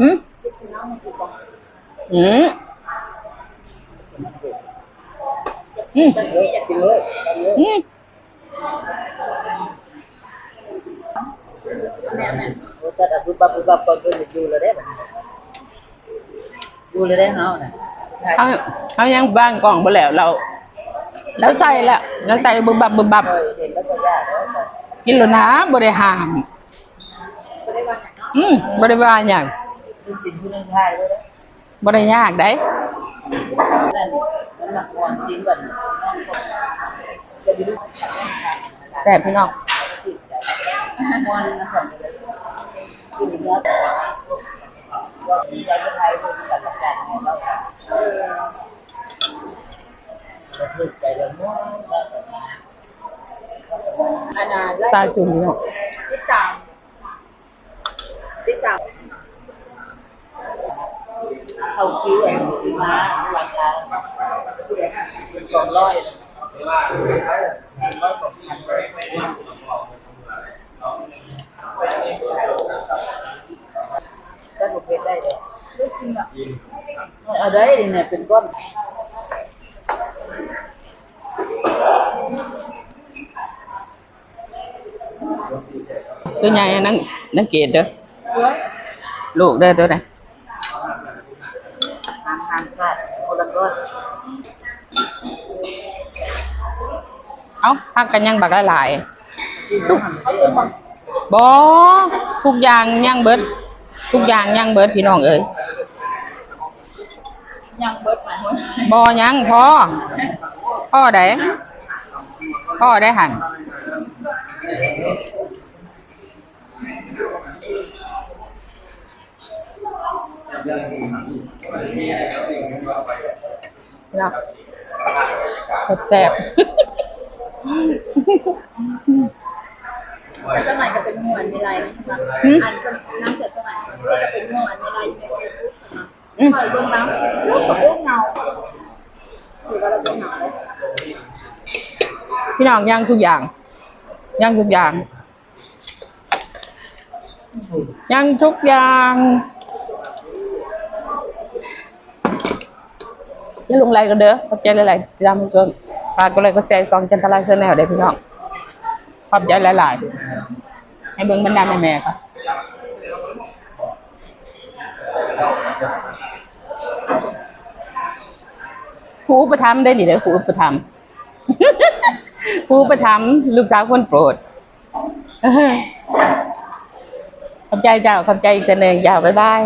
ອືມ ອືມ ອືມ ອືມ ແມ່ນໆ ໂອ້ ຕັດເອົາບຶບບັບບຶບບັບກ່ອນ ເພິ່ນຢູ່ແລ້ວເດ້ ບັດນີ້ຢູ່ແລ້ວເດ້ເຮົານະ ເຮົາ ເຮົາຍັງວາງກ້ອງບໍ່ແລ້ວ ລາວ ລາວໃສ່ລະ ລາວໃສ່ບຶບບັບບຶບບັບ ເອີ ເຫັນແລ້ວກໍຢາກແລ້ວ ກິນໂລດນາ ບໍ່ໄດ້ຫ້າມ ບໍ່ໄດ້ວ່າຫຍັງເນາະ ອືມ ບໍ່ໄດ້ວ່າຫຍັງ ກິນຜູ້ໜຶ່ງຖ່າຍເລີຍເດ້ ບໍ່ໄດ້ຍາກໃດ ແຊບພີ່ນ້ອງ ຕາຈຸ່ມເນາະ ຕິດຕາມ ຕິດຕາມ ເຂົ້າຄິວອັນສິບຫ້າ ລາຄາສອງຮ້ອຍ ສອງຮ້ອຍກວ່າພັນ ກໍບໍ່ເຜັດໄດ້ເດ້ ເອົາໄດ້ນີ້ນະ ເປັນກ້ອນ. ຕົວໃຫຍ່ນາງ ນາງເກດເດີ ລູກເດີຕົວນັ້ນ ຫ້າມຂາດຄົນລະກ້ອນ ເອົ້າ ຜັກກັນຍັງບັກຫຼາຍໆ ບໍ່ ທຸກຢ່າງຍັງເບິດ ທຸກຢ່າງຍັງເບິດ ພີ່ນ້ອງເອີຍ. ຍັງເບິດ ບໍ່ ຍັງ ພໍ ພໍໃດ ພໍໃດຫັ້ນ ເນາະ ແຊບໆ. ສະໄໝກໍເປັນໝູ່ອັນໃຫຍ່ຫຼາຍນະ ຫືມ ອັນນາງເສືອສະໄໝກໍເປັນໝູ່ອັນໃຫຍ່ຫຼາຍຢູ່ໃນເຟສບຸກນະ ອືມ ຂ້ອຍເບິ່ງນຳ ລູກກໍເອົາ ຄືວ່າລະເບິ່ງນຳ ພີ່ນ້ອງ ຍັງທຸກຢ່າງ ຍັງທຸກຢ່າງ ຍັງທຸກຢ່າງ ຢ່າຫຼົງໄຫຼກັນເດີ ຂອບໃຈຫຼາຍໆ ທີ່ຕາມຮັບຊົມ ຝາກກົດໄລກົດແຊ ຊ່ອງຈັນທະລາ Channel ເດີພີ່ນ້ອງ ຂອບໃຈຫຼາຍໆ ໃຫ້ເບິ່ງບັນດາແມ່ໆ ກໍ ຜູ້ອຸປະຖຳເດ້ນີ້ເດີ ຜູ້ອຸປະຖຳ ຜູ້ອຸປະຖຳ ລູກສາວຄົນໂປດ ຂອບໃຈເຈົ້າ ຂອບໃຈອີກເທື່ອໜຶ່ງເຈົ້າ ບາຍບາຍ.